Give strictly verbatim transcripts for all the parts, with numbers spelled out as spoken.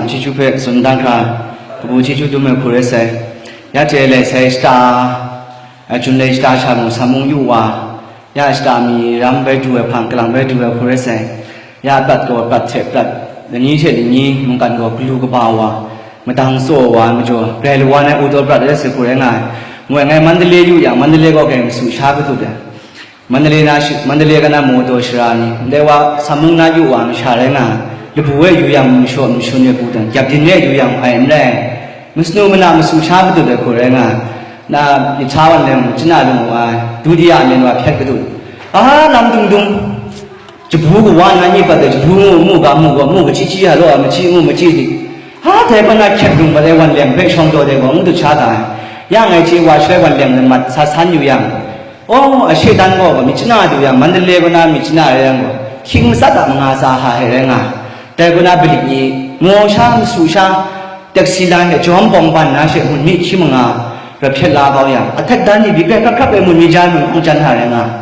Chyeju hpe tsun dan hkra, kabu chyeju dum ai hku rai sai. Ya hte lai sai shata, a, Jun lai shata sha mung sa mung yu wa, ya shata mi ram bai du ai hpang kalang bai du ai hku rai sai. Ya prat gaw prat hte prat, lani hte lani mungkan gaw galu kaba wa, madang tsaw wa ai majaw, grai lawan ai u daw prat ai sai hku rai nga ai. Moi ngai Mandalay yu yang, Mandalay gaw grai masu sha kadut ai. Mandalay na shi-, Mandalay kana Mawdaw shara ni, ndai wa Samung na yu wa masha rai nga, labu e yu yang mashaw mashun e bu dan, gyap din e yu yang ai n rai. Masanu mana masu sha kadut ai hku rai nga, na Yahta wan leng chana lung wa, Dudiya len wa hpyet kadut. Aha, lam dung dung, jabu kawa na ni pat ai jabu mu, mu ga mu ga, mu ga chi chi ya law, ma chi mu, ma chi di. Ha, dai pa na hkyet lung pat ai wan leng hpe shawng daw dai wa, n dut sha ga ai. Ya ngai chye wa shaloi wan leng lamat sa san yu yang, Oh, a shaitan gaw myit chana du yang, Mandalay kaw na myit chana rai yang gaw, hkying matsat a manga tsa hka hte rai nga ai. Dai kaw na Bilip ni, maw sha, masu sha, taxi lan hte jawm bawng ban na she, mut mi hkyi manga rawt hpyet la kau yang, a htet dan ni byi grai hkrap hkrap ai mut mi ja ai mung hpang jan hta rai nga ai.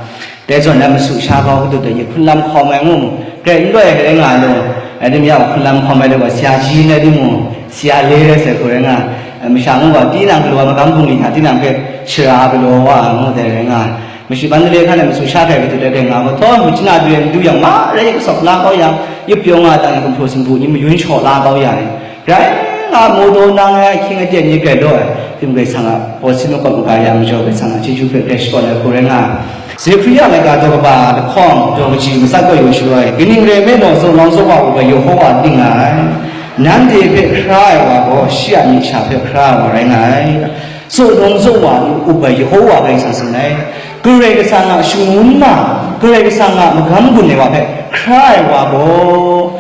Dai zawn na masu sha kau kadut ai ni hpun lam hkawm ai ngu mu, grai n loi ai rai nga ai law, rai tim ya, hpun lam hkawm ai law, sya ji na di mu, sya le rai sai hku rai nga ai. Masha ngu gaw, tinang galaw ai magam bungli hta tinang hpe shara galaw wa ai ngu dai rai nga ai. Mashi Mandalay hkan e masu sha hkrai kadut ai rai nga ai gaw, htawng, myit chana du ai matu yang ma rai kasawp la kau yang, yup pyaw nga ai tang e gumhpraw sumpu ni mayun shaw la kau ya ai. Rai nga, Mawdaw nang ai ahkying aten ni grai law ai, tim Karai Kasang a pawt sin makawp maga ya majaw, Karai Kasang a chyeju hpe grai shakawn ai hku rai nga ai. Zehkria laika daw kaba lahkawng daw kaji matsat gaw yu shaloi, kaning rai nme law, zawn lawng zawn wa u ga Yehova ning nga ai. Nanhte hpe hkra ai wa gaw, shi a myit sha hpe hkra ai wa rai nga ai. Zawn lawng zawn wa u ga Yehova Karai Kasang tsun ai. Karai Kasang a shangun ma, Karai Kasang a magam gun ai wa hpe hkra ai wa gaw,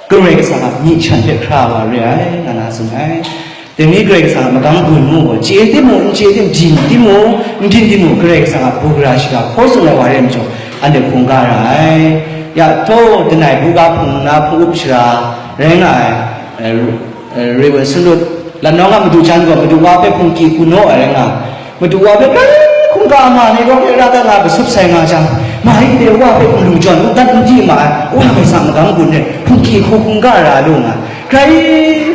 Karai Kasang a myit sha hpe hkra ai wa re ai, nga na tsun ai. Dai ni Karai Kasang a magam gun mu gaw, chye timung, n chye tim, byin timung, n byin timung, Karai Kasang a bu gara shiga hkaw tsun ai wa re ai majaw, anhte hkungga ra ai. Ya, htaw, lanai buga hpung na hpung up shara rai nga ai, eh, eh, Reverend Sunut, Lam Nawng a madu jan gaw, madu wa hpe hpungki hku naw ai rai nga ai. Madu wa hpe grai hkungga ma ni rawk e ra dat na kasup sai nga jang, mai de wa hpe nlung jawn, n dat n di ma ai, wa hpe sa magam gun e hpungki hku hkungga ra lu nga, grai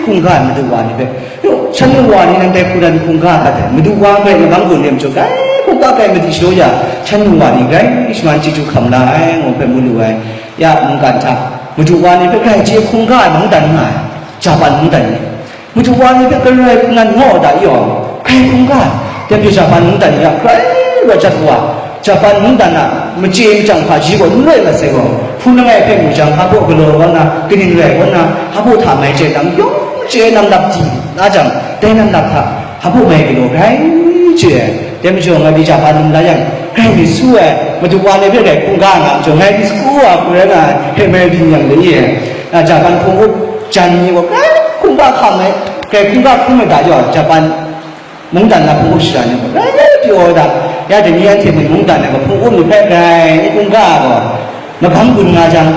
hkungga ai madu wa ni hpe, yo, shan nu wa ni nan dai hku dan hkungga dat ai, madu wa hpe magam gun e majaw grai hkungga grai madi shadaw ya, shan nu wa ni grai shaman chyeju hkam la ai, ngu hpe mu lu ai. Ya, mungkan hta, madu wa ni hpe grai chye hkungga ai mungdan nga ai, Japan mungdan ni. Madu wa ni hpe galoi hpung nan ngaw da yaw, hkrai hkungga ai, dai pyi Japan mungdan ni a hkrai rawt jat wa, Japan mungdan a machye machyang hpaji gaw n rai mat sai gaw, hpung langai hpe mu jang, hpa baw galaw kau nna, kaning rai kau nna, hpa baw hta mai chye nang yawng chye ai nam lap di na jang, dai nam lap hta, hpa baw mai galaw grai chye ai. Dai majaw, ngai pyi Japan ni mu la yang, grai myit su ai, madu wa ni hpe grai hkungga nga majaw, ngai pyi sagu wa hku rai nga ai, hpe mai byin yang le ye. Na Japan hpung up jan ni gaw grai hkungga hkam ai, grai hkungga hkrum ai da jaw, Japan mungdan na hpung up shara ni gaw grai pyaw ai da, ya dai ni anhte mung mungdan ai gaw hpung up ni hpe grai n hkungga ai gaw, magam gun nga jang,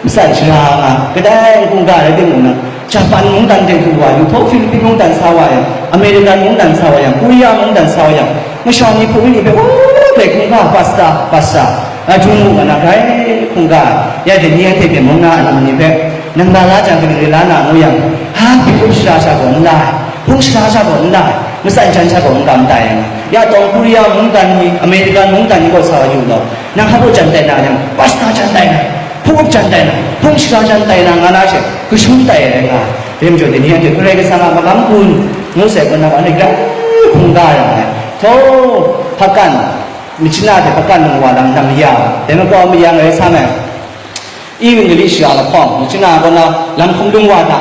matsan shara nga, kadai n hkungga rai timung na, Japan mungdan de du wa yu, htaw Philippine mungdan sa wa yang, American mungdan sa wa yang, Korea mungdan sa wa yang, mashawng ni hpung ni hpe, o, grai hkungga, pasta, pasta, a, dung mu nga na, grai hkungga, ya dai ni anhte hpe mung na a lam ni hpe, nang la la jang, kaning rai la na ngu yang, ha, hpung shara sha gaw n la ai, hpung shara sha gaw n la ai, matsan jan sha gaw n kam tai ai nga, ya tawng Korea mungdan ni, American mungdan ni gaw sa wa yu law, nang hpa baw jan tai na yang, pasta jan tai na, hpung up jan tai na, hpung shara jan tai na, nga na she, kashun tai ai rai nga ai. Dai majaw, dai ni anhte Karai Kasang a magam gun ngu sai gaw, nang anhte grai hkungga ai rai nga ai. Htaw, hpakan, myit chana hte hpakan lung wa lam, lam ya, dai makau mayang rai sa ai. Evangelist shara lahkawng, myit chana kaw na, lam hkum lung wa hta,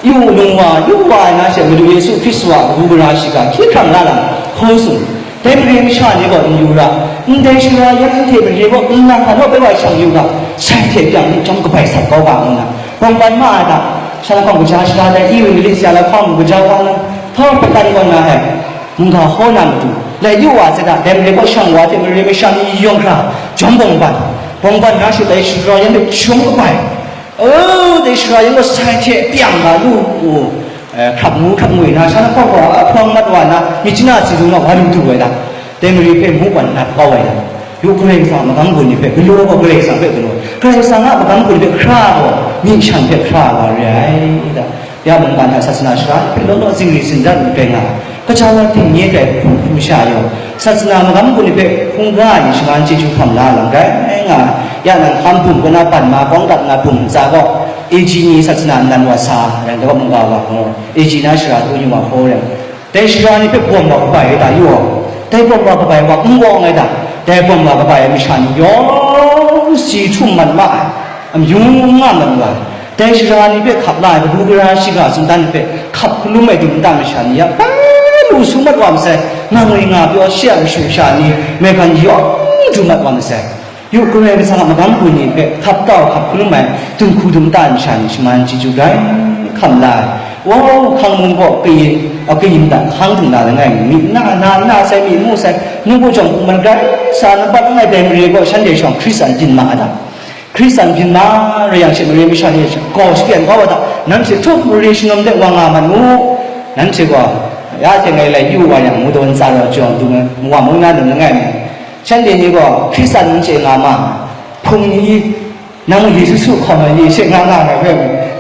yu lung wa, yu wa ai na she, Madu Yesu Hkristu a kabu gara shiga hkye hkrang la lam hkaw tsun. Dai mare masha ni gaw n yu ra, ndai shara yan anhte mare gaw nlang hta naw bai wa shang yu ga, sai hte byang ni chyawm kabai sat kau ga ngu na, bawng ban ma ai hta, sha lahkawng kaja shara dai, Evangelist ya lahkawng gaja wa na, htaw hpakan kaw na ai, mungga hkaw na matu, lai yu wa sai hta, dai mare kaw shang wa hte mare masha ni yawng hkra, jawm bawng ban, bawng ban na she dai shara yan hte chyawm kabai, O, dai shara yan gaw sai hte pyang ga lu u, eh, hkrap ngu hkrap ngwi na, sha lahkawng gaw a hpawng mat wa na, myit chana si dung na wa lu du ai da. Dai mare hpe muk wa nat kau ai da. Yu Karai Kasang a magam gun ni hpe galaw gaw, Karai Kasang hpe galaw. Karai Kasang a magam gun hpe hkra gaw, myi shan hpe hkra ai wa re ai da. Ya mungkan hta sasana shara hpe law law zingri zingrat n rai nga ai. Kaja wa htingye ai hpung hpung sha yaw, sasana magam gun ni hpe hkungga ai ni shaman chyeju hkam la ai lam rai nga ai. Ya nang hkam bum kaw na ban ma kawng dat na bum ntsa gaw, A G ni sasana nnan wa sa, rai gaw mungga wa gaw, A G na shara du ni wa hkaw rai. Dai shara ni hpe bawm wa kabai ai ta yaw, dai bawm wa kabai wa n gawng ai ta, dai bawm wa kabai ai masha ni yawng si htum mat ma ai, amyu n nga mat wa ai. Dai shara ni hpe hkap la ai kabu gara shiga sumdan ni hpe hkap hkalum ai dum nta masha ni ya bai lu su mat wa masai, nga ngwi nga pyaw shi a mashu sha ni maigan yawng du mat wa masai. Yu, Karai Kasang a magam gun ni hpe hkap tau hkap hkalum ai, dum hku dum ta ai masha ni shaman chyeju grai hkam la ai. Wau, hkang mung gaw kayin, a kayin da hkang dung na langai mi, na, na, na sai mi mu sai, nu gaw jawng hpung man grai sa, nampat langai dai mare gaw shanhte shawng Hkristan byin ma ai ta? Hkristan byin ma rai yang she, mare masha ni gaw shapyan kau wa ta? Nanhte htup mare shanum de wa nga mat mu, nanhte gaw ya hte ngai lai yu wa yang, mu daw ntsa raw jawng dung ai, mu wa mu na dum langai mi. Shanhte ni gaw Hkristan n chye nga ma, hpung ni, nang Yesu su hkawm ai ni she nga nga ai hpe,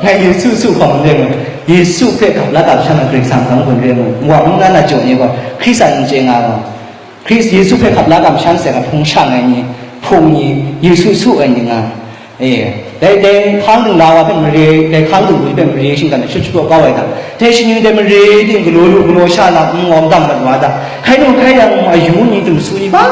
ngai Yesu su hkawm n rai mu, Yesu hpe gap la gap sha na Karai Kasang hkang gun re mu, wa ngu na na jaw ni gaw Hkristan n chye nga gaw, Hkris-, Yesu hpe gap la gap sha nseng ai hpung shang ai ni, hpung ni, Yesu su ai ni nga, e, dai, dai hkang dung la wa hpe mare, dai hkang dung ni hpe mare shinggan ai shut shapraw kau ai ta? Dai shani dai mare ting galaw lu galaw sha na n ngawm dang mat wa ta? Hkai nu hkai yang ayu ni, dum su ni, ba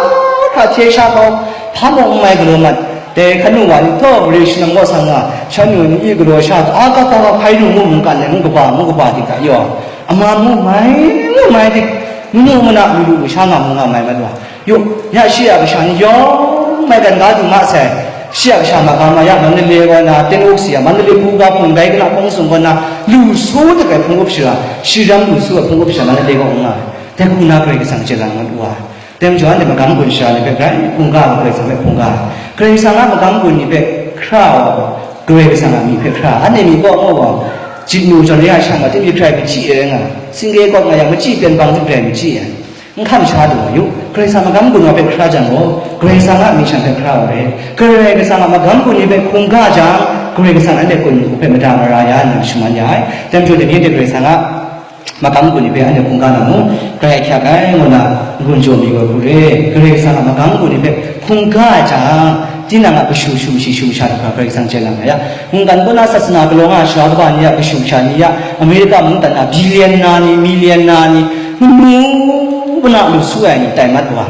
hkra hte sha kau, hpa mung n mai galaw mat. Dai hkanu wa ni taw, mare shanam gaw sang nga, shan yu ni i galaw sha, a ka ka ka hpai nu ngu mungkan ai ngu kaba, ngu kaba ting hta yaw, ama mu mai, mu mai ting, manu mana lu lu sha nga mu nga mai mat wa. Yu, ya shi a kasha ni yawng maigan ga du ma sai, shi a kasha ma ga ma ya, Mandalay kaw na, Tin Wuk si a, Mandalay bu ga hpung dai kana hpung sung kaw na, lu su dak ai hpung up shara, shi ram lu su ai hpung up shara, Mandalay kaw nga ai. Dai hku na Karai Kasang chye lang mat wa. Dai majaw, anhte magam gun shara ni hpe grai hkungga ai, Karai Kasang hpe hkungga ai. Karai Kasang a magam gun ni hpe hkra ai, Karai Kasang a myi hpe hkra ai. Anhte myi kaw mu gaw, jik nu jawn re ai sha ma, tengri hkrai machyi ai rai nga ai. Singre kaw nga yang machyi, pyen bang hte hkrai machyi ai. N hkam sha lu ai yu, Karai Kasang magam gun wa hpe hkra jang gaw, Karai Kasang a myi shan hpe hkra wa re. Karai Kasang a magam gun ni hpe hkungga jang, Karai Kasang anhte kun hpe mada mara ya nna shaman ya ai. Dai majaw, dai ni hte Karai Kasang a magam gun ni hpe anhte hkungga na mu, grai ahkyak ai ngu na n-gun jaw mi wa hku re. Karai Kasang a magam gun ni hpe hkungga ai jang, tinang a kashu shu shi shu sha hkra Karai Kasang chye lang ai ya. Mungkan kaw na sasana galaw nga ai sara kaba ni a kashu sha ni ya, Amerika mungdan na billion na ni, million na ni, manu mana lu su ai ni tai mat wa.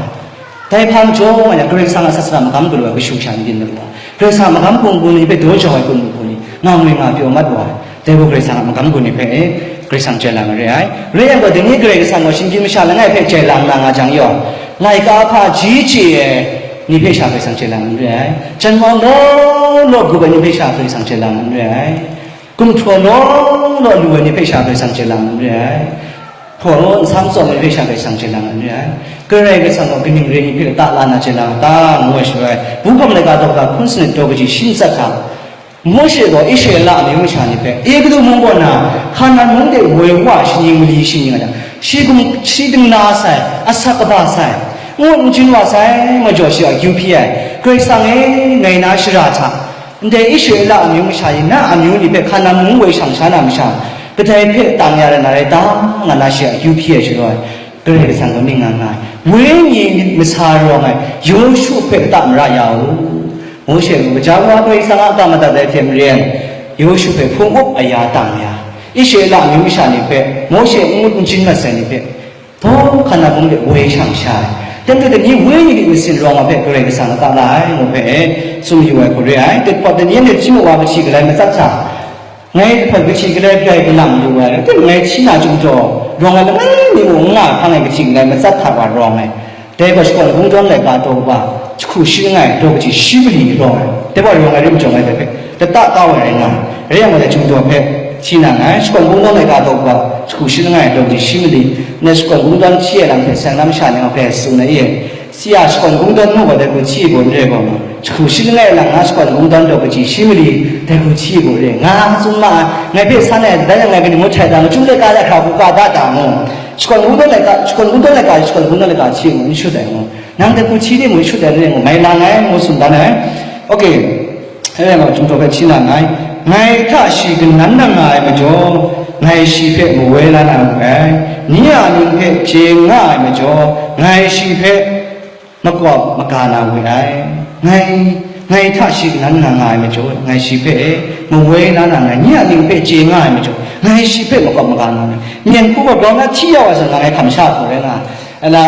Dai hpa majaw, nga yang Karai Kasang a sasana magam galaw ai kashu sha ni byin mat wa. Karai Kasang a magam gun ni hpe daw jau ai kun hku ni, nga ngwi nga pyaw mat wa. Dai gaw Karai Kasang a magam gun ni hpe, Karai Kasang chye lang re ai. Rai yang gaw, dai ni Karai Kasang gaw shinggyim masha langai hpe chye lang na nga jang yaw, laika hpaji chye ai ni hpe sha Karai Kasang chye lang re ai. Janmau law law grup ai ni hpe sha Karai Kasang chye lang re ai. Gumhpraw law law lu ai ni hpe sha Karai Kasang chye lang re ai. Hpaw nsam tsawm ai ni hpe sha Karai Kasang chye lang re ai. Karai Kasang gaw kaning re ni hpe lata la na chye lang ta, ngu ai shaloi, Bukhawm laika daw hkra hkun sanit daw kaji shi matsat hta, Mawshe gaw Israela amyu masha ni hpe, Egutu mung kaw na, Hkanan mung de woi wa shani mali shani nga jang, shi gun, shi dingna sai, asak kaba sai, ngut n chyin wa sai, majaw shi akyu hpyi ai. Karai Kasang e, ngai na shara hta, ndai Israela amyu masha ni na amyu ni hpe Hkanan mung woi shang sha na masha, kadai hpe tang ya rai na rai ta, nga na shi akyu hpyi ai shaloi, Karai Kasang gaw myit nga nga ai, wenyi myit masa rawng ai Yawshu hpe kata mara ya u. Mawshe mung gaja wa Karai Kasang a ga madat ai hte maren, Yawshu hpe hpung up aya tang ya, Israela amyu masha ni hpe Mawshe n ngut n chyin mat sai ni hpe, daw Hkanan mung de woi shang sha ai. Dai majaw dai ni wenyi myit masin rawng ai hpe Karai Kasang kata la ai, ngu hpe tsun yu ai hku re ai. Dai hpawt dai ni anhte hpyi mu wa, kahti galai matsat hta, ngai hpe kahti galai grai galang lu ai, ngai hti na chyum jaw rawng ai langai mi mung n nga hkang e, kahti galai matsat hta wa rawng ai. Dai gaw Shakawn Kungdawn laika daw kaba jahku shi langai daw kaji shi mali rawng ai. Dai wa rawng ai rim jawng ai dai hpe lata kau ai rai nga ai. Rai yang gaw, dai chyum jaw hpe hti na nngai. Shakawn Kungdawn laika daw kaba jahku shi langai daw kaji shi mali, ngai Shakawn Kungdawn hti ai lam hpe seng na masha ni hpe tsun ai e. Si a, Shakawn Kungdawn mu gaw dai hku hti ai gaw n re gaw mu, jahku shi langai lang nga Shakawn Kungdawn daw kaji shi mali dai hku hti ai gaw re, nga tsun ma ai. Ngai hpe san ai, dai yang ngai kaning ngu htai da, machyum laika de hkra hku ka da ta ngu, Shakawn Kungdawn laika, Shakawn Kungdawn laika, Shakawn Kungdawn laika hti ai ngu n shut ai ngu, nang dai hku hti de ngu shut ai re ngu, mai lang ai ngu tsun dan ai. Ok. Dai rai nga, Chyum Jaw hpe hti na nngai, Ngai hta shi kanan na nga ai majaw, ngai shi hpe mawoi la na nngai. Ni a mying hpe chye nga ai majaw, ngai shi hpe makawp maga na we ai. Ngai, ngai hta shi kanan na nga ai majaw, ngai shi hpe mawoi la na nngai. Ni a mying hpe chye nga ai majaw, ngai shi hpe makawp maga na nngai. Myen hku gaw grau na hti yau ai zawn, ngai hkam sha hku rai nga ai. Ala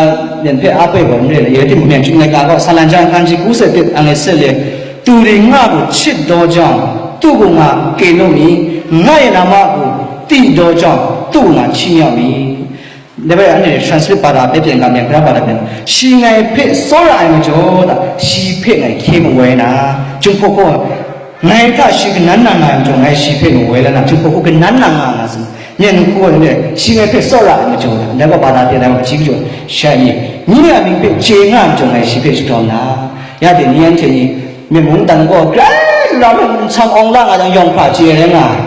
myen hpe a poi gaw n re ai, rai timung, myen chyum laika gaw, Salan jan hkan shi ku se pit ang e se le, tu ring nga gaw chyit daw jang, tu gu nga ke nu mi, ngai na ma gu ti daw jang, tu gu nga hti myau mi. Dai bai anhte translate ဘာသာ ပဲ ပြန်က ပြန် ကရ ဘာသာ ပြန် shi ngai hpe tsawra ai majaw, shi hpe ngai hkye mawoi na, Jinghpaw gaw, ngai hta shi kanan na nga ai majaw, ngai shi hpe mawoi la na, Jinghpaw gaw kanan na nga nga sin. Myen hku gaw ni, shi ngai hpe tsawra ai majaw, ndai gaw ဘာသာ ပြန် ai gaw, shi gaw, shai ni, ni a mying hpe chye nga ai majaw, ngai shi hpe shagrau na, ya de ni anhte ni, myen mungdan gaw grai lawm, nsang awng la nga jang, yawng hkra chye rai nga ai.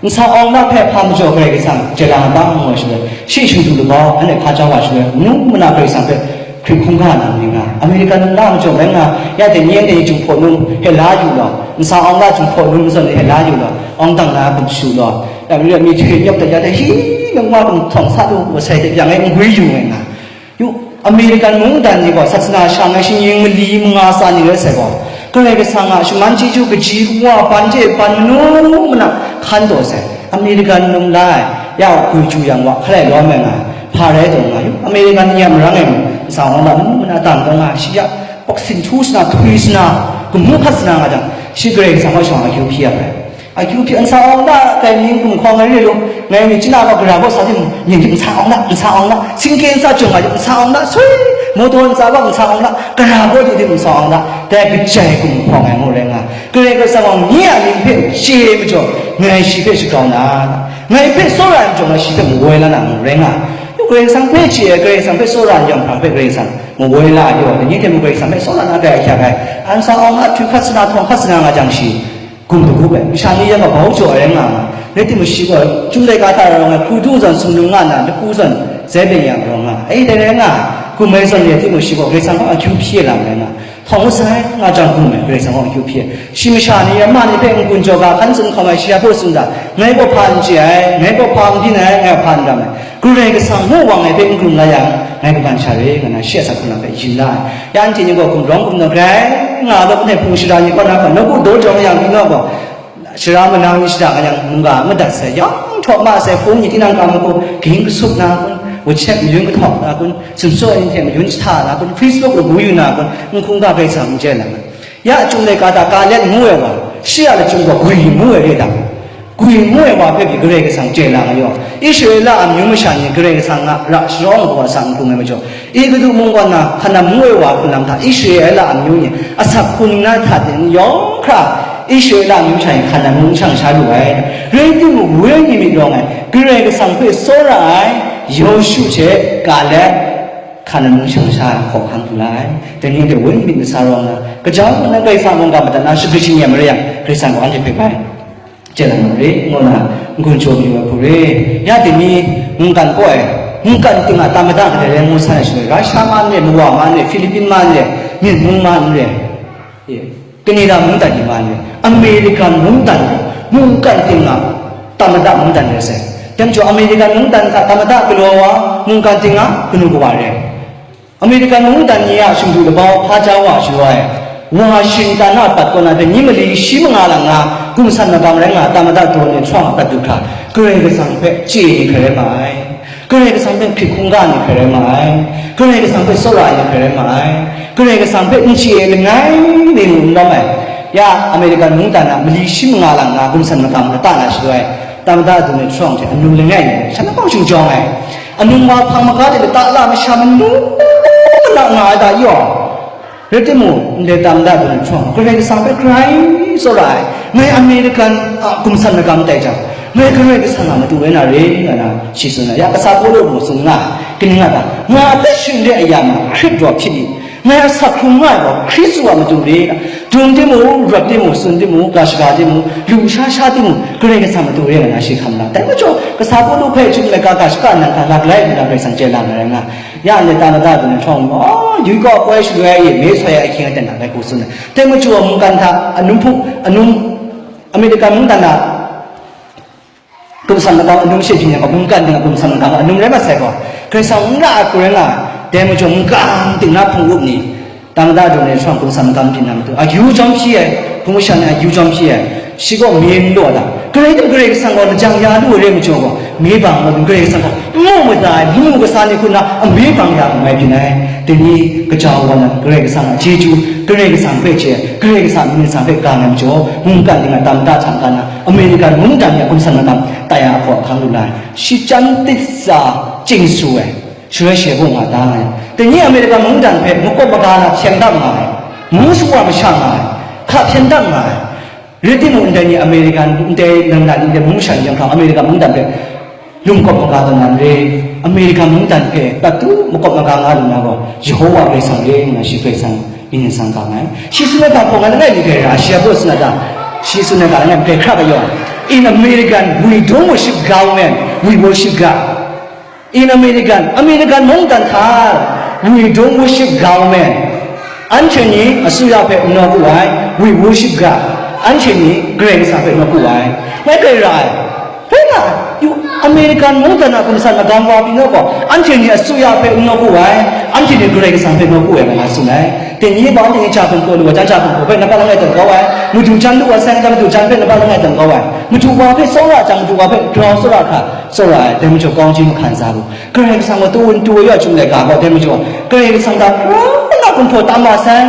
Nsang awng la hpe hpa majaw Karai Kasang chye la nga ta ngu ai shaloi, shi shingdu labau, anhte hpa jau wa shaloi, manu mana Karai Kasang hpe hkrit hkungga na mying nga, American num la majaw rai nga, ya de ni anhte ni Jinghpaw num hpe la yu law, nsang awng la Jinghpaw num zawn ni hpe la yu law, awng dang na hkum shu law, ya, mi hte nyawp dat ya de, hi, myit wa hkum htawng sa lu, wa sai de, yang e n gwi yu ai nga. Yu, American mungdan ni gaw, sasana sha ngai shinggyim mali manga tsa ni rai sai gaw, Karai Kasang a shaman chyeju kaji kawa ban hte ban manu mana hkan taw sai. American num la ai, ya, gwi ju yang wa, hkalai lawm ai nga, hpa rai taw nga, yu, American ni a marang e mu, nsang awng la manu mana tang taw nga, shi ya, bawk sin htu sana, htwi sana, gamu hkat sana nga jang, shi Karai Kasang kaw shawng akyu hpyi ya ai. Akyu hpyi, nsang awng la tai mying gumhkawng ai re lu, ngai ni chyina gaw gara gaw sa timung, mying hte nsang awng la, nsang awng la, singke ntsa jung ai nsang awng la, sui, mawdaw ntsa gaw nsang awng la, gara gaw di di nsang awng la, dai kajai gumhkawng ai ngu rai nga, Karai Kasang gaw nye a mying hpe chye ai majaw, ngai shi hpe shagrau na, ngai hpe tsawra ai majaw, ngai shi hpe mawoi la na ngu rai nga. Yu, Karai Kasang hpe chye ai, Karai Kasang hpe tsawra ai yawng hpang hpe Karai Kasang mawoi la ai yaw, ni hte mung Karai Kasang hpe tsawra na tai ahkyak ai, nsang awng la, htwi hkat sana, htawng hkat sana nga jang shi, gum dagup ai, masha ni yang gaw bau jaw ai rai nga ai, rai timung, shi gaw, Chyum laika hta rawng ai, hku du zawn sumnung nga nna, lapu zawn zai byen yang rawng nga ai, dai rai nga ai, gum ai zawn rai timung, shi gaw Karai Kasang gaw akyu hpyi ai lam rai nga ai, htawng masai nga jang gum ai, Karai Kasang gaw akyu hpyi ai. Shi masha ni, ya ma ni hpe n-gun jaw ga, hkan tsun hkawm ai, shi ya hpe tsun ga, ngai gaw hpa n chye ai, ngai gaw hpa n byin ai, ngai gaw hpa n ram ai. Karai Kasang mu wa ngai hpe n hkrum la yang, ngai kaban sha re, nga na shi a sa hkrum na hpe yin la ai. Ya anhte ni gaw gumrawng gumdaw grai nga law, ndai hpung shara ni kaw na gaw, nawku daw jawng yang, byin gaw, shara manang ni shada nga yang, mungga madat sai, yawng htaw ma sai, hpung ni tinang kam hku, ging kasup na kun, WhatsApp mayun kahtawk na kun, sumsawk ni hte mayun jahta na kun, Facebook lagu yu na kun, n hkungga Karai Kasang n chye na kun. Ya Chyum laika hta Kaleb ngu ai wa, shi a lachyum gaw Gwi ngu ai re ai. Gwi ngu ai wa hpe pyi Karai Kasang chye la nga yaw, Israela amyu masha ni Karai Kasang a ra sharawng ai wa asak n hkrum ai majaw, Egutu mungkan na Hkanan ngu ai wa hpun lam hta Israela amyu ni asak hpun na hta ting yawng hkra Israela amyu masha ni Hkanan mung shang sha lu ai. Rai timung, wenyi myit rawng ai, Karai Kasang hpe tsawra ai Yawshu hte Kaleb, Hkanan mung shang sha ai hkawhkam hku la ai. Dai ni hte wenyi myit masa rawng na, kajau na Karai Kasang mungga madat na, shagrit shingya marai yang, Karai Kasang gaw anhte hpe bai chye la na re, ngu na n-gun jaw mayu ai hku re. Ya dai ni mungkan kaw ai, mungkan ting a tamada kadai rai ngu san ai shaloi, Russia ma n re, Mawa ma n re, Philippine ma n re, Myen mung ma n re, e, Canada mungdan ni ma n re, American mungdan gaw mungkan ting a tamada mungdan rai sai. Dai majaw American mungdan hta tamada galaw ai wa, mungkan ting a kanu kawa re. American mungdan ni a shingdu labau hpa jau wa shaloi, Washington a pat kaw na hte ni mali shi manga lang nga, gumsan magam rai nga, tamada Donald Trump a pat du hkra, Karai Kasang hpe chye ni hkrai rai ma ai, Karai Kasang hpe hkrit hkungga ni hkrai rai ma ai, Karai Kasang hpe tsawra ai ni hkrai rai ma ai, Karai Kasang hpe n chye ai langai mi mung n lawm ai. Ya American mungdan a mali shi manga lang nga, gumsan magam lata na shaloi, tamada Donald Trump hte anung langai ni shan lahkawng shingjawng ai. Anung wa hpang maga de lata la masha manu mana nga ai da yaw. Rai timung, ndai tamada Donald Trump, Karai Kasang hpe grai tsawra ai, ngai American a gumsan magam tai jang, ngai Karai Kasang a matu rai na re, nga na shi tsun ai. Ya kasa Pawlu mung tsun nga, kaning nga ta, nga a hpe shing re a ya ma, Hkrit daw hpyi ni, ngai a sak hkrung nga ai gaw Hkristu a matu re, dung timung, rawt timung, tsun timung, ga shaga timung, lu sha sha timung, Karai Kasang matu re nga na shi hkam na. Dai majaw, kasa Pawlu hpe Chyum laika ga shaka nang hta lak lai nna Karai Kasang chye la na rai nga. Ya ndai tamada Donald Trump, oh, yu gaw koi shaloi e, me soi ai ahkying aten hta ngai hku tsun ai. Dai majaw, mungkan hta anum hpu, anum American mungdan a gumsan magam anum she byin yang gaw, mungkan ting a gumsan magam anum rai mat sai gaw, Karai Kasang n ra ai hku rai nga ai, dai majaw mungkan ting na hpung up ni, tang da dum ai hpang gumsan magam byin na matu, akyu jawm hpyi ai, hpung masha ni akyu jawm hpyi ai, shi gaw mi n law da, Karai tim Karai Kasang gaw lajang ya lu ai rai majaw gaw, mi bang gaw Karai Kasang gaw n mu mada ai, lamu kasa ni hku nna a mi bang ya lu ai byin ai. Dai ni gaja wa na Karai Kasang a chyeju, Karai Kasang hpe chye, Karai Kasang myit Karai Kasang hpe gang ai majaw, mungkan ting a tam da htam ga na, American mungdan ni a gumsan magam tai a hkaw ahkang lu na ai, shi chyam titsa ching su ai, shaloi shi hpung nga da nga ai. Dai ni American mungdan hpe makawp maga na hpyen dam nga ai, mu shawa masha nga ai, hka hpyen dam nga ai. Rai timung, ndai ni American, ndai nang na ni ndai mung shan yang hkra American mungdan hpe lungkawp maga tawn na n re, American mungdan hpe patu makawp maga nga lu na gaw, Yehova Karai Kasang re nna shi Karai Kasang myit Karai Kasang gang ai. Shi tsun ai ga hpaw ngai langai mi hpe ra, shi a baw tsun ai ga, shi tsun ai ga langai mi hpe hkra ga yaw. In American, we don't worship government, we worship God. In American, American mungdan hta, we don't worship government. Anhte ni asuya hpe n nawku ai, we worship God. Anhte ni Karai Kasang hpe nawku ai. Ngai hpe ra ai. Rai nga, yu, American mungdan a gumsan magam wa pyi naw gaw, anhte ni asuya hpe n nawku ai, anhte ni Karai Kasang hpe nawku ai, ngai nga tsun ai. Dai ni gaw anhte ni ja hpung hpaw lu ai, jan ja hpung hpaw hpe nampat langai tawn kau ai, madu jan lu ai sai, jan madu jan hpe nampat langai tawn kau ai, madu wa hpe tsawra jang, madu wa hpe grau tsawra hkra tsawra ai, dai majaw kau n ji mahkan sa lu. Karai Kasang gaw tawun tu ai yaw Chyum laika gaw, dai majaw Karai Kasang hta hkrum nna gumhpraw tam wa sai,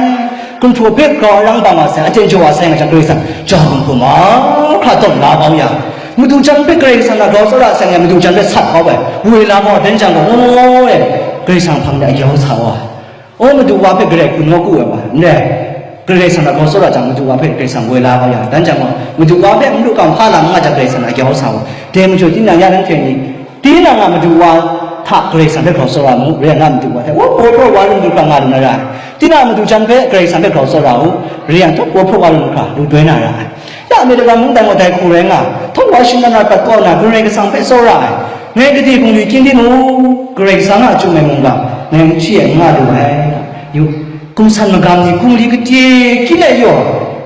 gumhpraw hpe grau arang bang wa sai, aten jaw wa sai nga jang, Karai Kasang ja hpung hpaw mahkra tawn la kau yang, madu jan hpe Karai Kasang hta grau tsawra sai nga, madu jan hpe sat kau ai, woi la kau ai, dan jang gaw, ngu ngu e, Karai Kasang hpang de a yau sa wa ai. O, madu wa hpe Karai hku nawku ai wa, n rai, Karai Kasang hta grau tsawra jang, madu wa hpe Karai Kasang woi la kau ya, dan jang gaw, madu wa hpe n lu kau hpa lam nga jang, Karai Kasang hta grau sa wa. Dai majaw, tinang ya nanhte ni, tinang a madu wa hta Karai Kasang hpe grau tsawra mu, rai nna madu wa hte, o, paw hpraw wa lu lu hkra nga lu na ra ai. Tinang a madu jan hpe Karai Kasang hpe grau tsawra u, rai yang, paw hpraw wa lu lu hkra lu doi na ra ai. Ya, American mungdan gaw dai hku rai nga, htaw wa shinggan na prat kau na, Karai Kasang hpe tsawra ai, ngai gade hpung lu kyin di mu, Karai Kasang a Chyum ai mungga, ngai n chye n nga lu ai. Yu, gumsan magam ni hkungli gade kyin ai yaw,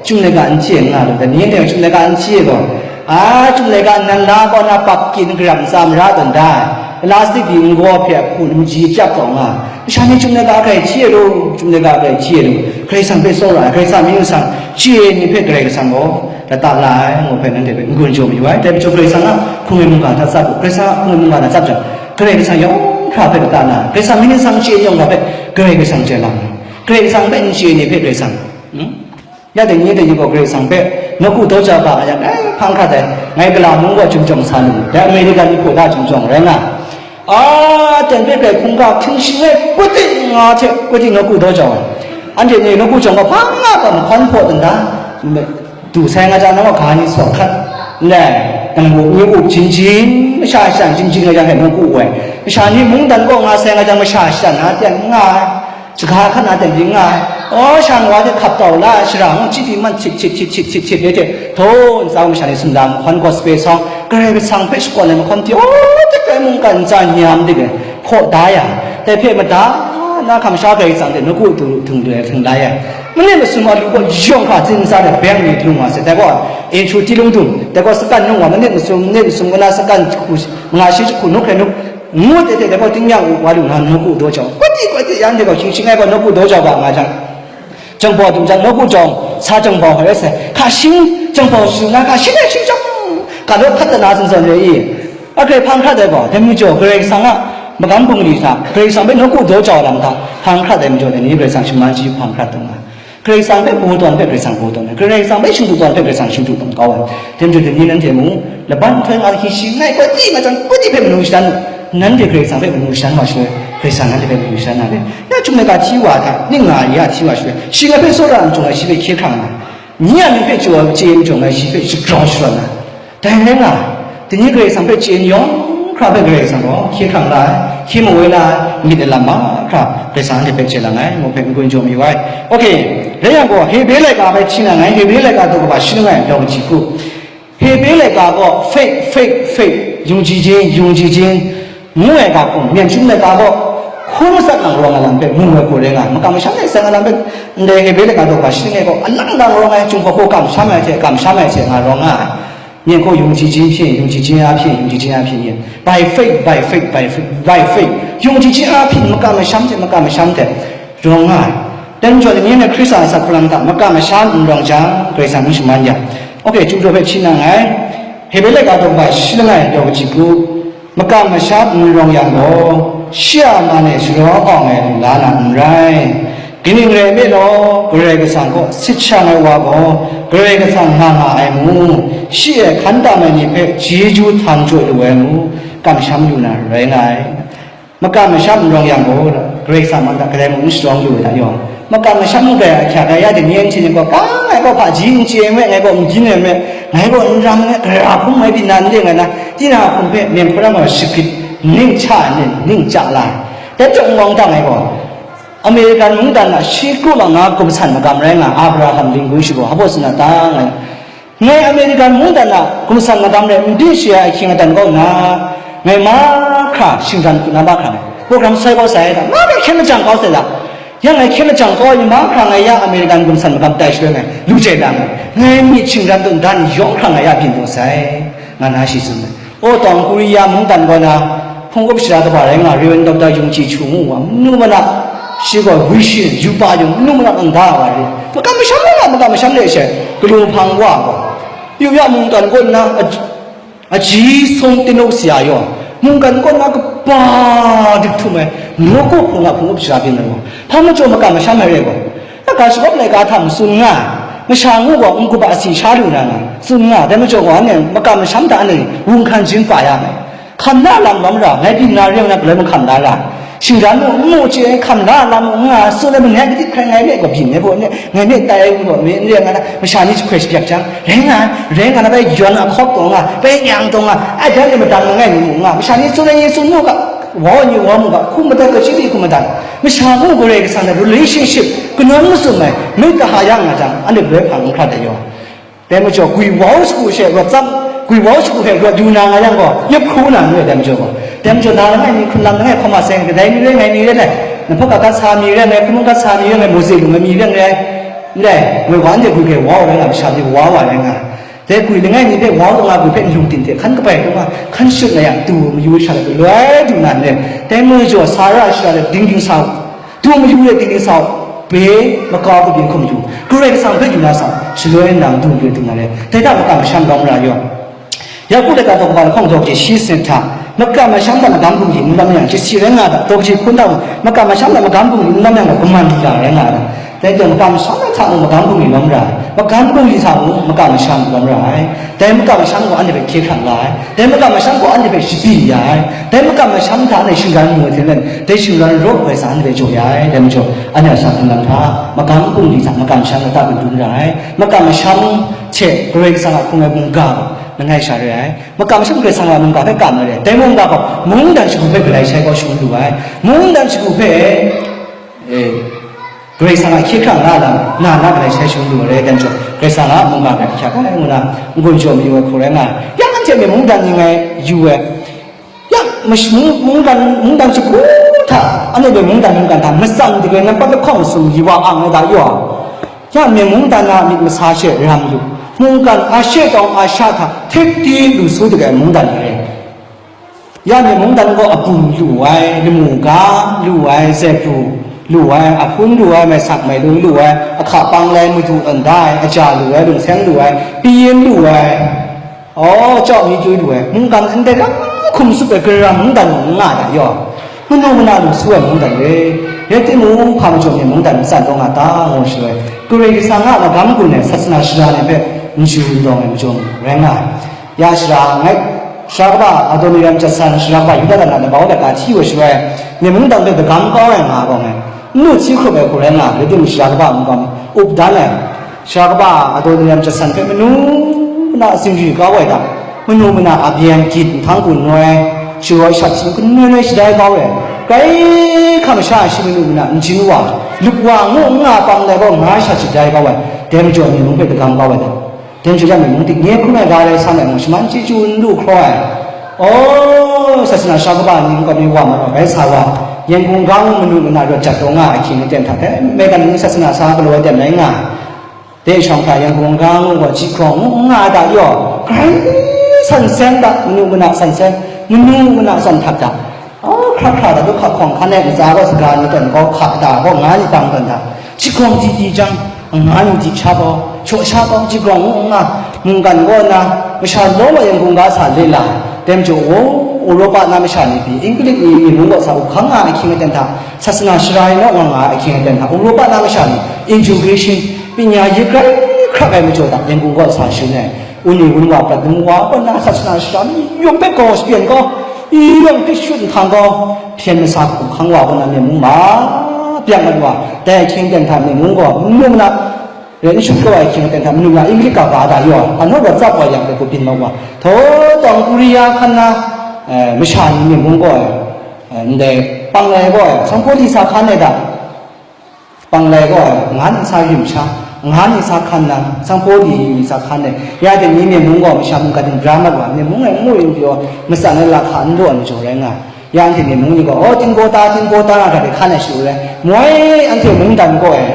Chyum laika n chye n nga lu, dai ni anhte Chyum laika n chye gaw, a, Chyum laika nan la kaw na pap kyin garam ntsa mara tawn da ai, plastic di n gaw hpe a hku nji chyap taw nga, masha ni Chyum laika hkrai chye lu, Chyum laika hkrai chye lu, Karai Kasang hpe tsawra ai, Karai Kasang myit Karai Kasang chye ni hpe Karai Kasang gaw lata la ai, ngu hpe nanhte hpe n-gun jaw mayu ai. Dai majaw Karai Kasang a hkrung ai mungga hta tsap u, Karai Kasang a hkrung ai mungga hta tsap jang, Karai Kasang yawng hkra hpe lata la ai, Karai Kasang myit Karai Kasang chye yawng hkra hpe Karai Kasang chye lam ai, Karai Kasang hpe n chye ni hpe Karai Kasang, hmm? Ya dai ni dai ni gaw Karai Kasang hpe nawku daw ja ga yang, eh, hpang hkrat ai, ngai gala mung gaw Chyum jawng sa lu, dai American ni hpaw da Chyum jawng rai nga, a, ten hpe grai hkungga hkying shing ai kudi nga hte kudi nawku daw jau ai. Anhte ni nawku jawng gaw hpa nga gaw mahkawn hpaw dan da, du sai nga jang, nang gaw ga ni saw hkat, ndai, nang wup ni wup jin jin, masha shan jin jin nga jang hte nawku ai. Masha ni mungdan kaw nga sai nga jang, masha shan na ten nga ai, shaga hkan na ten byin nga ai. Aw, shan wa hte hkap tau la ai, shara mung chyi di man chit chit chit chit chit chit re hte, htaw ntsa masha ni sumla mahkawn gaw sape sawng, Karai Kasang hpe shakawn ai mahkawn hte, aw, tek ai mungkan ntsa nyam dik ai, hkaw da ya, dai hpe mada na hkam sha Karai Kasang hte nawku du htung du ai htung la ya. Manit masum a lu gaw yawng hkra tsin ntsa de beng mi lung wa sai, dai gaw, Inhkru ti lung dum, dai gaw sakan nung wa, manit masum, manit masum kaw na sakan jahku, manga shi jahku, nuk hkrai nuk, ngut e hte, dai gaw tingnyang u wa lu na nawku daw jau, kawti kawti yan dai gaw hkying shing ai gaw nawku daw jau ga nga jang, Janghpaw dum jang nawku jawng, sa janghpaw hoi rai sai. Hka shing janghpaw shing na, hka shing ai shing jawng, ga law hkat dat na zawn zawn re i? A grai hpang hkrat ai gaw, dai majaw Karai Kasang a magam bungli hta, Karai Kasang hpe nawku daw jau ai lam hta, hpang hkrat ai majaw, dai ni Karai Kasang shaman chyeju hpang hkrat tawn ai. Karai Kasang hpe baw tawn hpe Karai Kasang baw tawn ai. Karai Kasang hpe shingdu tawn hpe Karai Kasang shingdu tawn kau ai. Dai majaw, dai ni nanhte mung, laban nhtoi nga hki shi ngai kawti machyang kawti hpe manu shadan u. Nanhte Karai Kasang hpe manu shadan wa shaloi, Karai Kasang nanhte hpe manu shadan na le. Ya Chyum laika hti wa hta, ning nga ya hti wa shaloi, shi ngai hpe tsawra ai majaw ngai shi hpe hkye hkrang ai, ni a mying hpe chye ai, chye ai majaw ngai shi hpe shagrau sharawn ai. Dai rai nga, dai ni Karai Kasang hpe chye ai ni yawng hkra hpe Karai Kasang gaw hkye hkrang la ai, hkye mawoi la ai, myit ai lam mahkra Karai Kasang anhte hpe chye lang ai, ngu hpe n-gun jaw mayu ai. Ok, rai yang gaw, Hebre laika hpe hti na ngai, Hebre laika daw kaba shi langai, daw kaji hku. Hebre laika gaw faith, faith, faith, ယုံကြည်ခြင်း, ယုံကြည်ခြင်း, ngu ai ga hkum, မႅၼ်ႈၸုမ်း laika gaw, Hkun matsat nang rawng ai lam hpe mu ai hku rai nga ai. Makam masham e tseng ai lam hpe, ndai Hebre laika daw ga shi ngai gaw, alang nang rawng ai, Chyum hkawhkwa kamsham ai hte, kamsham ai hte nga rawng nga ai. Myen hkaw yung chyeju hpyi, yung chyeju a hpyi, yung chyeju a hpyi, by faith, by faith, by faith, by faith, yung chyeju a hpyi, makam masham hte, makam masham hte rawng nga ai. Dai majaw, ni na Hkristu a asak hpalang hta makam masham n rawng jang, Karai Kasang n shaman yang, okay, Chyum daw hpe hpyi na nngai. Hebre laika daw ga shi langai, daw kaji hku, makam masham n rawng yang gaw, shi a man e sharaw awng ai lu la na n rai. Kaning rai nme law, Karai Kasang kaw sit shang ai wa gaw, Karai Kasang nga nga ai mu, shi e hkan tam ai ni hpe chyeju htang jaw lu ai mu, kamsham lu na rai nga ai. Makam masham n rawng yang gaw, Karai Kasang man hta kadai mung n sharawng lu ai hta yaw, makam masham n rai ahkyak ai ya de, ni an hte ni gaw, ka ngai gaw hpaji n chye ai me, ngai gaw n byin ai me, ngai gaw n ram ai me, gara hkum mai byin na n leng ai na, tinang a hkum hpe myen hkrum ai shagrit ning cha ai, ning cha la ai. Dai chyawm n wang dang ai gaw, American mungdan a shi kru lang nga gumsan magam rai nga, Abraham Lincoln shi gaw, hpa baw tsun na ta ngai, ngai American mungdan a gumsan magam rai n byin shi ai ahkying adan kaw nna, ngai mahkra shingran hku na mahkra ngai, program sai kau sai ai hta, mahkra hkyen lajang kau sai la, yang ngai hkyen lajang kau ai ni mahkra ngai ya American gumsan magam tai shaloi ngai lu jai lang ngai, ngai myit shingran dun dan yawng hkra ngai ya byin dun sai, nga na shi tsun ai. O, Tawng Korea mungdan kaw na, hpung up shara kaba rai nga, Reverend Doctor Yung Ji Chu ngu wa, manu mana, shi gaw vision, yupa yung, manu mana kang da wa ri. Makam masham la, makam masham le she, galu hpang wa gaw. Yu ya mungdan kaw na, a, a ji sung tinuk si ya yaw, mungdan kaw na kaba dik htum ai, Morocco hpung a hpung up shara byin ai gaw. Hpa majaw makam masham ai re gaw. Na ga shagawp laika hta matsun nga ai, masha ngu gaw n-gup a asi sha lu na nga, tsun nga ai, dai majaw gaw, anhte makam masham hta anhte wunghkan jin pa ya ai. Hkam na lam lawm ra, ngai byin na re ai na galoi mahkam da ra, shingran mung n mu chye ai, hkam na lam mung n nga ai, tsun ai, mangai kadit hkrai ngai me gaw byin ai baw, ngai me tai ai gaw me n re ai nga na, masha ni jahkoi shapyak jang, rai nga ai, rai nga na, bai yawn a hkawk taw nga, bai nyang taw nga, ai dan e madan langai mi mu nga, masha ni tsun ai, tsun mu ga, wa ai ni wa mu ga, hkum madat, kachyi di hkum madat. Masha ngu Karai Kasang hte relationship kanawn matsun ai, myit kaha ya nga jang, anhte galoi hpang n hkrat ai yaw. Dai majaw, gwi wau shagu she rawt tsap, gwi wau shagu hpe rawt yu na nga yang gaw, yawp hkru na n rai, dai majaw gaw. Dai majaw, na langai mi, hkrun lam langai hkawm a seng, kadai mi rai ngai mi rai ngai, nang hpawk gat sa mi rai ngai, hkamu gat sa mi rai ngai, mawze lung ai mi rai ngai, n rai, woi wa anhte gwi hpe wau rai nga, masha ni wau wa rai nga. Dai gwi langai mi hpe wau nga, gwi hpe nlung tin hte hkan kabai hkrum nga, hkan shut nga yang, du mayu sha lap loi du na n rai. Dai majaw, sa ra shara lap ding ding sa u, du mayu lap ding ding sa u, be makau kabyin hkum yu, Karai Kasang hpe yu na sa u, shaloi nang du mayu du na rai. Dai hta makam masham lawm ra yaw. Yaku laika daw kaba lahkawng daw kaji shi sanit hta, makam masham hta magam bungli n lawm yang, chyasi rai nga ta, daw kaji hpun hta mung, makam masham hta magam bungli n lawm yang gaw, kaman lila rai nga ta. Dai gaw, makam masham hta mung magam bungli lawm ra ai, magam bungli hta mung makam masham lawm ra ai. Dai makam masham gaw anhte hpe hkye hkrang la ai. Dai makam masham gaw anhte hpe shabyin ya ai. Dai makam masham hta anhte shingran mu ai hte maren, dai shingran rawt ai sa anhte hpe jaw ya ai. Dai majaw, anhte a sa hkun lam hta, magam bungli hta makam masham hta ta dun dun ra ai. Makam masham hte Karai Kasang a hkrung ai mungga gaw langai sha re ai. Makam masham Karai Kasang a mungga hpe kam ai re. Dai mungga gaw mungdan shagu hpe galai shai kau shangun lu ai. Mungdan shagu hpe, e, Karai Kasang a hkye hkrang la lam, na na galai shai shangun lu ai re, dai majaw, Karai Kasang a mungga hpe hkyak ai ngu na, n-gun jaw mayu ai hku rai nga ai. Ya anhte myi mungdan ni ngai yu ai. Ya, mash-, mung-, mungdan, mungdan shagu hta, anhte mungdan mungdan hta, matsan dagwi nampat lahkawng masum li wa ang ai da yaw. Ya, myen mungdan a myit masa she ram lu, mungkan a she tawng a sha hta htek di lu su dagwi mungdan ni re. Ya, myen mungdan gaw abum lu ai, lamu ga lu ai, zepru lu ai, ahpun lu ai, maisak mailung lu ai, ahka pang lai madu anda ai, aja lu ai, lungseng lu ai, pyi yin lu ai, aw, chyau mi kyu lu ai, mungkan ndai lam hkum tsup ai, gara mungdan gaw n nga ai da yaw. Manu mana lu su ai mungdan re, rai timung, hpa majaw myen mungdan matsan taw nga ta, ngu shaloi, Karai Kasang a magam gun ai sasana shara ni hpe n chyu n dawng ai majaw rai nga ai. Ya shara ngai, shara kaba Adoniram Judson, shara kaba Yuda lam na labau laika hti wa shaloi, myen mungdan hpe dagam kau ai nga gaw ngai, n lu hti hkrup ai hku rai nga, rai timung, shara kaba mungkan up dan ai, shara kaba Adoniram Judson hpe manu mana zingri kau ai hta, manu mana a byen gyit, nhtang gun noi, sharawt shat sung kanoi noi shadai kau ai, grai hkam sha ai shi manu mana njin wa, lup wa, ngu n nga pang dai gaw nga shat shadai kau ai, dai majaw myen mung hpe dagam kau ai hta. Dai majaw ya myi mung dik nye hkrum ai ga rai san ai mung, shaman chyeju n lu hkraw ai. Aw, sasana shara kaba ni nkau mi wa ma raw, bai sa wa, Yangon ga ngu manu mana rawt jat taw nga ai ahkying aten hta, dai American mung sasana sa galaw ai ten rai nga ai. Dai shawng hta Yangon ga ngu gaw ji grawng ngu n nga ai hta yaw, grai san seng hta, manu mana san seng, manu mana san htak hta, a, hkra hkra hta, du hka hkawng hkan e ntsa gaw saga ni tawn gaw hka hta gaw nga ni bang tawn hta, ji grawng di di jang, nga ni di sha gaw, shaw sha gaw, ji grawng ngu n nga, mungkan gaw na, masha lawng wa Yangon ga sa le la, dai majaw, o, Europa na masha ni pyi, English ni myi mung gaw sa up hkang nga ai ahkying aten hta, sasana shara ai naw nga nga ai ahkying aten hta, Europa na masha ni, education, pyi nya yi grai hkrak ai majaw hta, Yangon gaw sa shin ai, wunli wunwa, prat lamu wa, kaw na sasana shara ni yawng hpe gaw shapyen gaw, i yawng hpe shut nhtang gaw, hpyen masa hku hkang wa kaw na myen mung ma, byak mat wa, dai ahkying aten hta myen mung gaw, manu mana, ren shut kau ai ahkying aten hta manu na English ga ga da yaw, anhte gaw tsap wa yang de ku byin mak wa. Thaw tawng Korea hkan na, eh, masha ni myen mung gaw, eh, ndai pang lai gaw, sanghpaw li sa hkan ai da, pang lai gaw, nga ni sa rim sha, nga ni sa hkan na, sanghpaw li ni sa hkan ai, ya de ni myen mung gaw, masha mung ga ding bra mat wa, myen mung ai ngu yin pyaw, matsan ai la hka n law ai majaw rai nga. Ya anhte myen mung ni gaw, oh, tinggaw ta, tinggaw ta nga ga de hkan ai shu rai, moi anhte mungdan gaw, eh,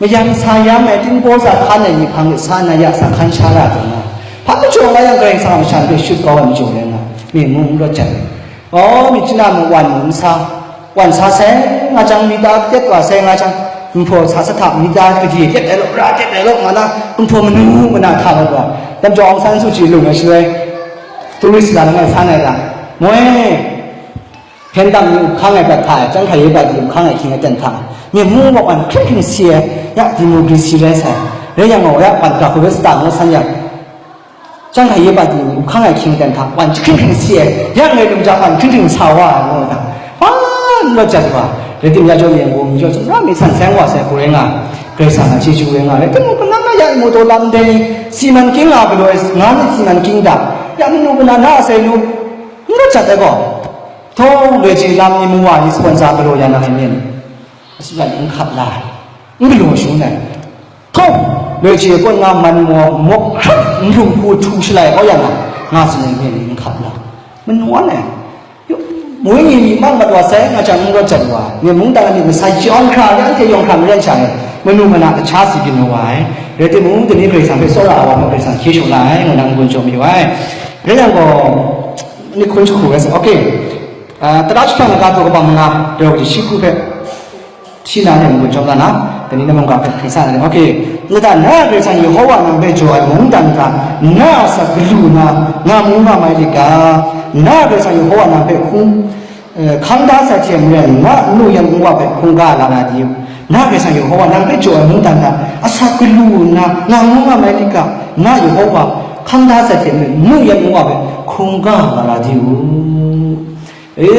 Mayam sa yam ai, tinggaw sa hkan ai ni hpang de sa na ya sa hkan sha ra taw na, hpa majaw nga yang Karai Kasang a masha hpe shut kau ai majaw rai nga, myi mung n rawt jat ai. Aw, myit chana mung wan mu n sa, wan sa sai nga jang, mita katet wa sai nga jang, gumhpraw sa sa hta, mita kade tet ai law, ra tet ai law, nga na, gumhpraw manu mana hta mat wa, dam jaw Aung San Suu Kyi lung ai shaloi, tourist la langai san ai ga, moi, Hpyen dang ni up hkang ai prat hta e, chyang hkrai ye prat ni up hkang ai ahkying aten hta, myen mung gaw wan hkring hkring si ai, ya democracy rai sai, rai yang gaw, ya wan ga hku rai sa ta ngu san yang, chyang hkrai ye prat ni up hkang ai ahkying aten hta, wan hkring hkring si ai, ya ngai lung jang wan hkring hkring sa wa ai ngu na, hpa n rawt jat wa, rai tim ya jaw ni yang gaw, mi jaw chyawm ra mi san seng wa sai hku rai nga, Karai Kasang a chyeju rai nga, rai tim mung, kanang na ya i mu taw lam ndai ni, si man king nga galaw ai, nga myit si man king da, ya manu mana na a sai lu, n rawt jat ai gaw, Htawng, loi chye lam ni mu wa ni sponsor galaw ya na ai myen, asu lat n hkap la ai, n galaw shangun ai. Htawng, loi chye kaw nga man maw, mawk hkrap n hkrung hku htu shalai kau ya na, nga tsun ai myen ni n hkap la ai. Manu wan ai. Yu, moi ni myi mang mat wa sai, nga chyang n rawt jat wa ai. Myen mungdan ni masai chyawm hkra, ya anhte yawng hkra maren sha ai. Manu mana kasha si byin wa ai. Rai timung, dai ni Karai Kasang hpe tsawra ai wa hpe Karai Kasang hkye shawng la ai, ngu na n-gun chyawm yu ai. Rai yang gaw, ni hkun jahku rai sa, okay. Ah, tara jahprang laga daw kabang manga, daw kaji shi hku hpe, shi na nem ngut jawm la na, dai ni na mungga hpe hkring sa na nem, okay. Nta na Karai Kasang Yehova nang hpe jaw ai mungdan hta, na a asak galu na, nga mu nga mai lit ga, na Karai Kasang Yehova nang hpe hkung, eh, hkang da sai hte maren, na nu yan nwa hpe hkungga la na di u. Na Karai Kasang Yehova nang hpe jaw ai mungdan hta, asak galu nna, nga mu nga mai lit ga, na Yehova hkang da sai hte maren, nu yan nwa hpe hkungga la na di u. E,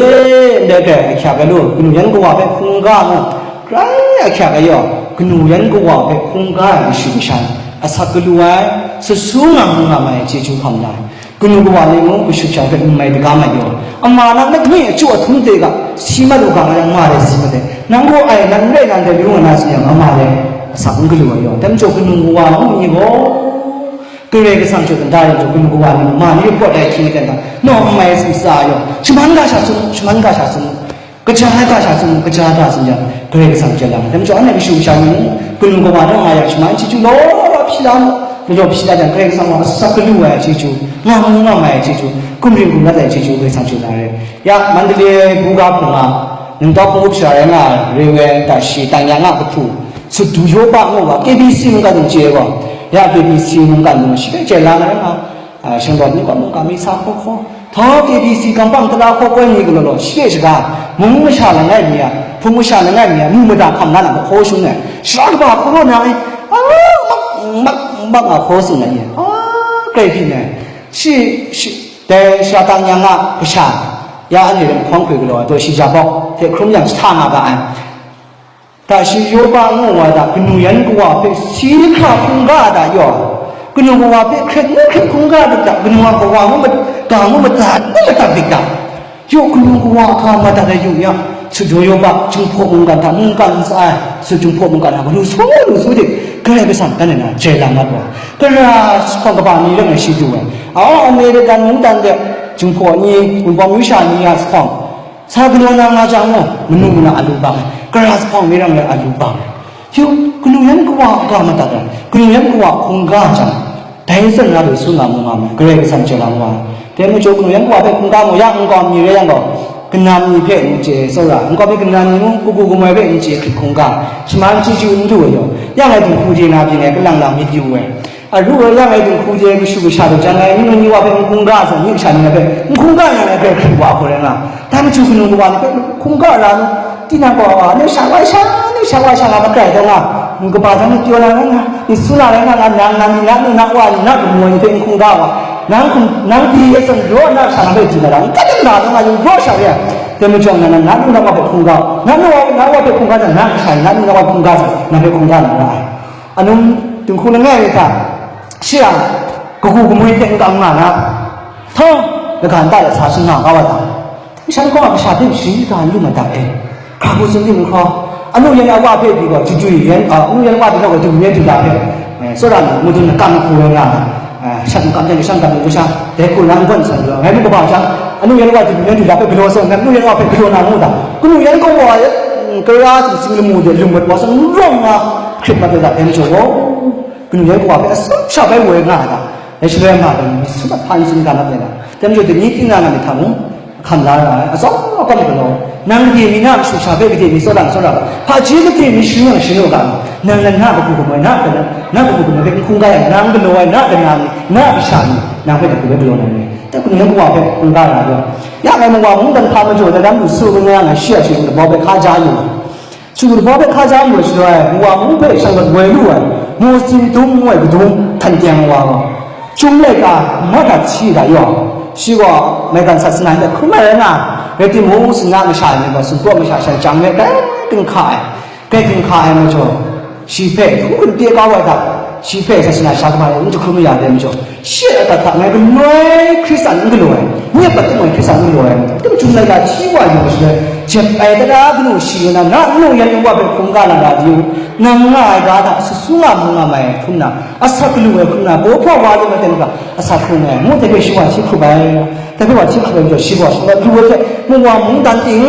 ndai hpe ahkyak ai lu, kanu yan kawa hpe hkungga mu, grai ahkyak ai yaw, kanu yan kawa hpe hkungga ai mashu masha ni, asak galu ai, sut su nga mu nga mai ai chyeju hkam la ai, kanu kawa ni mung kashu hpya hpe n mai daga mai yaw, ama na langai mi achyu ahtum hte ga, si mat u ga nga yang, ma rai si mat ai, nang gaw ai nan rai nan dai yu nga na tsun yang, ama rai asak n galu ai yaw, dai majaw kanu kawa ngu ni gaw, Karai Kasang hte kata rai jaw, kanu kawa ni ma ni rawt ai hkying aten hta, nawng n mai ai tsun sa ai yaw, shaman ga sha tsun, shaman ga sha tsun, kaja ai ga sha tsun, kaja ga tsun yang, Karai Kasang hte lang. Dai majaw, anhte mashu masha ni mung, kanu kawa rawt nga yang, shaman chyeju law law hpyi la mu, law law hpyi la jang, Karai Kasang wa asak galu ai chyeju, nga mu nga mai ai chyeju, gumring gumlat ai chyeju, Karai Kasang hte na rai. Ya, Mandalay buga hpung a, ningtawk hpung up sha rai nga ai, Reverend Tashi Tang Yang a kahpu, Sut Du Yaw Pa ngu wa, K B C mungkan dung chye gaw, ya K B C mungkan dung shi hpe chye la na rai nga, a, shingdawt ni gaw mungkan mi sa hkaw hkaw, htawng K B C gampang tara hkaw koi ni galaw law, shi hpe shaga, mung masha langai mi a, hpung masha langai mi a, mu mada hkam la na mahkaw shung ai, sara kaba hkaw raw na ai, a, mak, mak, mak nga hkaw tsun ai, a, grai byin ai, shi, shi, dai Sara Tang Yang a kasha, ya anhte lam hkawng hkoi galaw ai, daw shi ja bawk hte hkrum yang jahta nga ga ai. Tashi Yaw Pa ngu wa da, kanu yan kawa hpe si hkra hkungga da yaw, kanu kawa hpe hkret ngu hkret hkungga da, kanu a kawa ngu mat-, ga ngu madat ngu madat dik da. Yaw, kanu kawa hka madat ai yu ya, Sut Du Yaw Pa, Jinghpaw mungkan hta mungkan ntsa ai, Sut Jinghpaw mungkan hta galu su, galu su de, Karai Kasang dan ai na jai la mat wa. Kara jahpawng kaba ni rai ngai shi du ai. Au, American mungdan de, Jinghpaw ni, Wunpawng Yu sha ni a jahpawng, Sa galaw na nga jang mung, manu mana a lu bang ai, kara sa hpawng mi rang ai a lu bang ai. Yu, kanu yan kawa a ga madat ai, kanu yan kawa hkungga jang, dai zawn na lu su nga mu nga mai, Karai Kasang chye lam wa. Dai majaw kanu yan kawa hpe hkungga mu yang, nkau mi rai yang gaw, kanam ni hpe n chye tsawra, nkau mi kanam ni mung kagu kamoi hpe n chye hkrit hkungga, shaman chyeju n du ai yaw, yang ai dinghku de na byin ai kalang lang myit yu ai. Aru rai yang ai dinghku de kashu kasha daw jan ai, myi ni wa hpe n hkungga ai zawn, myi kasha ni na hpe n hkungga yang ai hpe hkrit wa hku rai nga, dai majaw kanu kawa ni hpe hkungga ra nu, tinang gaw, ning sha wai sha, ning sha wai sha nga makrai taw nga, n kaba jang ni pyaw na rai nga, ni su na rai nga, nga nang, nang ni na nu na wa ni na kamu ai ni hpe n hkungga wa, nang hkum, nang pyi e zawn raw na sha na hpe di na ra, n gat n da taw nga, yu raw sha re ai. Dai majaw na, na, na nu na wa hpe hkungga, na nu wa, na wa hpe hkungga jang, na kasha ni na nu na wa hpe hkungga jang, na hpe hkungga na ra ai. Anung dinghku langai mi hta, shi a kagu kamoi hte n kam nga na, htawng, laga nta de sa shing nga kau ai ta? Shan gaw a kasha hpe sharin shaga n lu ma ta e? Hkra hku tsun tim n hkraw, anu yan a wa hpe pyi gaw, jujui yan, a, anu yan a wa pyi gaw, jujui yan du da hpe, eh, tsawra nang madun lakam hku rai nga ai, eh, shat makam yan, shan makam yan, sha, dai hku na n gawn san gaw, ngai mu kaba jang, anu yan a wa jujui yan du da hpe galaw saw, anu yan a wa hpe galaw na ngu ta? Kanu yan kawa, mm, kara sumsing lamu de lung mat wa sa n rawng nga, hkrit mat ai ta, dai majaw gaw, kanu yan kawa hpe atsawm sha bai woi nga ai ta? Dai shaloi ma gaw, myit sum ahpa n tsun ga na ai ta? Dai majaw, dai ni tinang a myit hta mung, hkam la ra ai, atsawm akam galaw, nang gade mi na a kashu sha hpe gade mi tsawra n tsawra ga, hpaji gade mi sharin yang sharin u ga, nang, nang na kagu kamoi, na, na, na kagu kamoi hpe n hkungga yang, nang galaw ai, na kanam ni, na kasha ni, nang hpe dai hku rai galaw na re. Dai hku nang kawa hpe hkungga na rawng, ya ngai mawa mungdan hpa majaw dai lam lu su, ngu nga ngai shi a shi dabaw hpe hkaja yu ai. Shu dabaw hpe hkaja yu ai shaloi, mawa mung hpe shanglawt woi lu ai, Mawsi dum ngu ai kadum htan teng ai wa gaw, Chyum laika, Marhta hti hta yawng, shi gaw maigan sat sana hte hkrum ai rai nga, rai timung, singna masha ni gaw sumpraw masha sha chyang me grai dinghka ai, grai dinghka ai majaw, shi hpe hkrum hkrum pye kau ai hta, shi hpe sat sana sha kahpa ni n jahkrum ya ai majaw, shi a adat hta ngai galoi Hkristan n galaw ai, nye pat timung Hkristan n galaw ai, tim Chyum laika hti wa yu ai shaloi, jep ai tara kanu shi ngu na, na nnu yan nwa hpe hkungga na ra di u, nang nga ai ga hta, sut su nga mu nga mai hkrum na, asak galu ai hkrum na, paw hpraw wa lu ai ten hkra, asak hkrum ai, ngu dai hpe shi wa hti hkrup ai. Dai hpe wa hti hkrup ai majaw, shi gaw shanglawt lu ai hte, mawa mungdan ting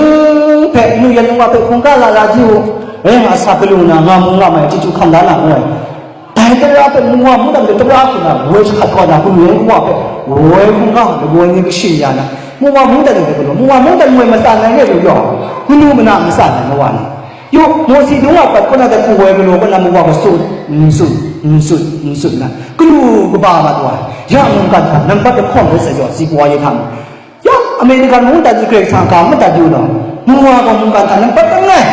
hpe, nnu yan nwa hpe hkungga la ra di u, rai nga, asak galu na, nga mu nga mai, chyeju hkam la na ngu ai. Dai tara hpe mawa mungdan hpe tara hku na woi jahkrat kau na, kanu yan kawa hpe woi hkungga hku na woi ni kashim ya na, mawa mungdan ni hpe galaw, mawa mungdan woi matsan ai re lu yaw, manu mana matsan ai mawa ni. Yu, Mawsi dum a pat kaw na dai hku woi galaw kaw na mawa gaw sut, n sut, n sut, n sut na, kanu kaba mat wa, ya mungkan hta nambat lahkawng rai sa yaw, si kawa ye hta mu. Ya, American mungdan ni Karai Kasang ga madat yu law, mawa gaw mungkan hta nambat langai,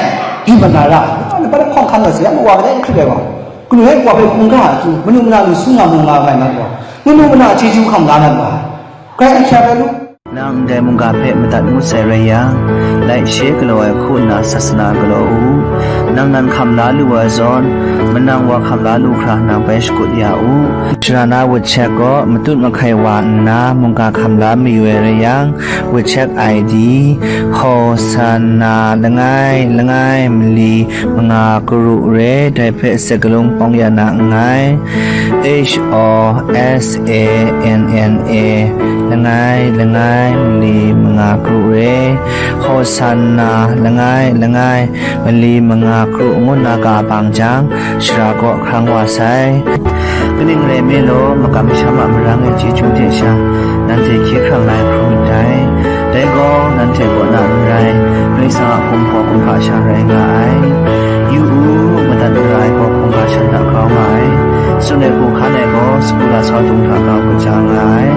di mat na ra, nambat lahkawng hkam na sa ya, mawa kadai n hkrit ai wa, kanu yan kawa hpe hkungga a tu, manu mana lu su nga mu nga ngai mat wa, manu mana a chyeju hkam la mat wa, grai ahkyak ai lu. Nang ndai mungga hpe madat ngut sai rai yang, laishe galaw ai hku nna sasana galaw u. Nang nan hkam la lu ai zawn, manang wa hkam la lu hkra nang bai shakut ya u. Sara na wut chek gaw matut mahkai wa nna mungga hkam la mayu ai rai yang, wut chek I D, Hosanna langai langai mali manga karu re, dai hpe sakalung pawng ya na nngai. H O S A N N A, langai langai mali manga karu re, Hosanna langai langai mali manga karu ngu na ga bang jang, sara kaw hkrang wa sai. Kaning rai nme law, makam masham a marang e chyeju hte sha, nanhte hkye hkrang la ai hkrum ndai. Dai gaw, nanhte kaw na n rai, Karai Kasang a gumhpraw kumhpa sha rai nga ai. Yu u, madat mara ai gaw hkungga shan hta grau nga ai. Tsun ai hku hkan ai gaw, sagu lasau dung hta grau kaja nga ai.